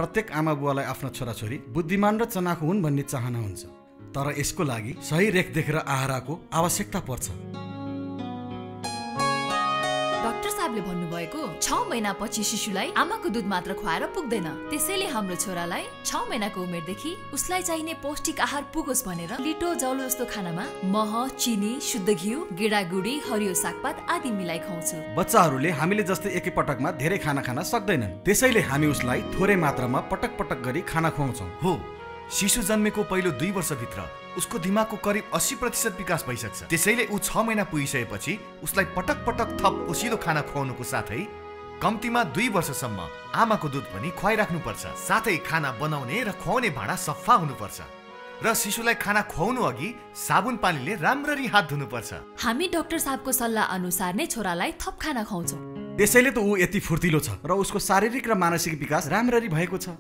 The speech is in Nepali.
प्रत्येक आमा बुवालाई आफ्ना छोराछोरी बुद्धिमान र चनाखो हुन् भन्ने चाहना हुन्छ। तर यसको लागि सही रेखदेख र आहारको आवश्यकता पर्छ। डाक्टर साहबले भन्नुभएको 6 महिनापछि शिशुलाई आमाको दुध मात्र खुवाएर पुग्दैन। त्यसैले हाम्रो छोरालाई 6 महिनाको उमेरदेखि उसलाई चाहिने पौष्टिक आहार पुगोस् भनेर लिटो जौलो जस्तो खानामा मह, चिनी, शुद्ध घिउ, गेडागुडी, हरियो सागपात आदि मिलाई खुवाउँछु। बच्चाहरूले हामीले जस्तै एकै पटकमा धेरै खाना खान सक्दैनन्। त्यसैले हामी उसलाई थोरै मात्रामा पटक पटक गरी खाना खुवाउँछौँ। हो, शिशु जन्मेको पहिलो 2 वर्षभित्र उसको दिमागको करिब 80% विकास भइसक्छ। त्यसैले ऊ 6 महिना पुगिसकेपछि उसलाई पटक पटक थप पोषिलो खाना खुवाउनुको साथै कम्तीमा 2 वर्षसम्म आमाको दुध पनि खुवाइराख्नुपर्छ। साथै खाना बनाउने र खुवाउने भाँडा सफा हुनुपर्छ र शिशुलाई खाना खुवाउनु अघि साबुन पानीले राम्ररी हात धुनुपर्छ। हामी डाक्टर साहबको सल्लाह अनुसार नै छोरालाई थप खाना खुवाउँछौँ। त्यसैले त ऊ यति फुर्तिलो छ र उसको शारीरिक र मानसिक विकास राम्ररी भएको छ।